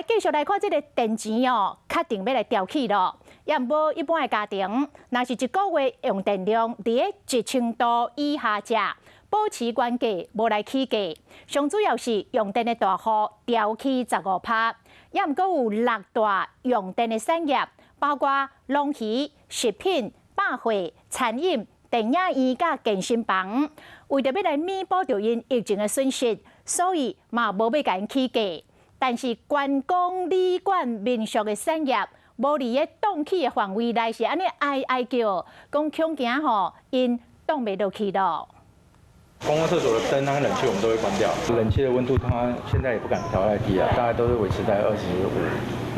繼續來看這个電錢哦，確定欲來調起囉。也毋過一般的家庭，若是一個月用電量佇咧1000度以下者，保持原價無來起價。上主要是用電的大戶調起15趴，也毋過有六大用電的產業，包括農漁、食品、百貨、餐飲、電影院佮健身房，為著欲來彌補著𪜶疫情的損失，所以嘛無欲共𪜶起價。但是觀光旅館民宿的產業，無佇咧凍起的範圍內，是按呢哀哀叫，講恐驚吼，𪜶擋袂落去囉。公共廁所的燈啊、冷氣我們都會關掉。冷氣的溫度，它現在也不敢調太低啊，大概都是維持在25、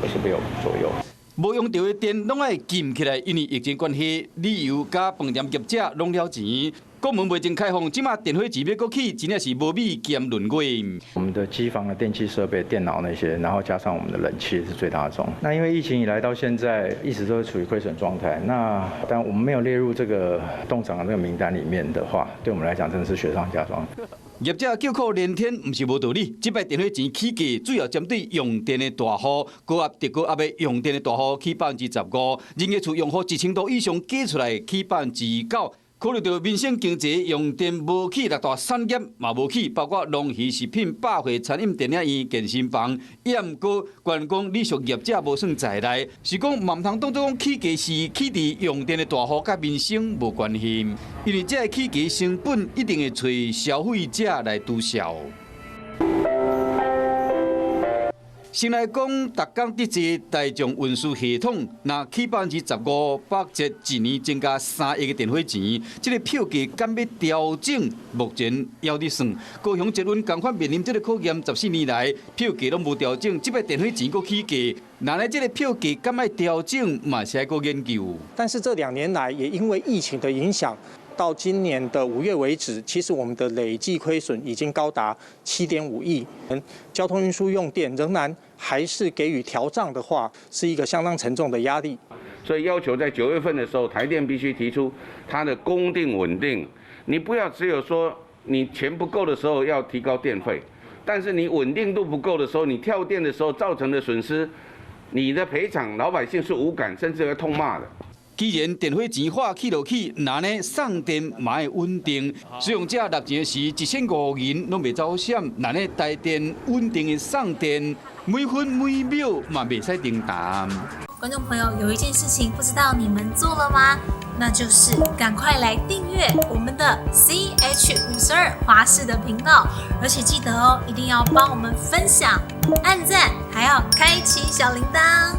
26左右。無用著的電攏愛禁起來，因為疫情關係，旅遊佮飯店業者攏了錢。國門未曾開放，這馬電火錢欲閣起，真正是無米兼輪月。我們的機房的電器設備、電腦那些，然後加上我們的冷氣是最大宗。那因為疫情以來到現在，一直都是處於虧損狀態。那但我們沒有列入這個凍漲的這個名單裡面的話，對我們來講真的是雪上加霜。業者叫苦連天，毋是無道理。這擺電火錢起價，主要針對用電的大戶，高壓、特高壓的用電的大戶起15%，人家厝用戶1000度以上加出來起9%。考慮到民生經濟用電無起，六大產業嘛無起，包括農漁、食品、百貨、餐飲、電影院、健身房，也毋過觀光旅宿業者無算在內。是講嘛毋通當作講起價是起佇用電的大戶，佮民生無關係，因為這个起價成本一定會揣消費者來拄銷。先來講，逐工佇坐大眾運輸系統，若起15%，北捷一年增加3億的電火錢，這个票價敢欲調整？目前猶佇算。高雄捷運仝款面臨這个考驗，14年來票價攏無調整，這擺電火錢閣起價，那呢這个票價敢愛調整，嘛是愛閣研究。但是這2年來，也因為疫情的影響，到今年的5月為止，其實我們的累計虧損已經高達7.5億。交通運輸用電仍然還是給予調漲的話，是一個相當沉重的壓力。所以要求在9月份的時候，台電必須提出它的供電穩定。你不要只有說你錢不夠的時候要提高電費，但是你穩定度不夠的時候，你跳電的時候造成的損失，你的賠償老百姓是無感，甚至會痛罵的。既然電火錢話起就起，那呢送電嘛愛穩定。使用者納錢時1仙5銀攏袂走閃，那呢台電穩定的送電，每分每秒嘛袂使停耽。觀眾朋友，有一件事情不知道你們做了嗎？那就是趕快來訂閱我們的 CH52華視的頻道，而且記得哦，一定要幫我們分享、按讚，還要開啟小鈴鐺。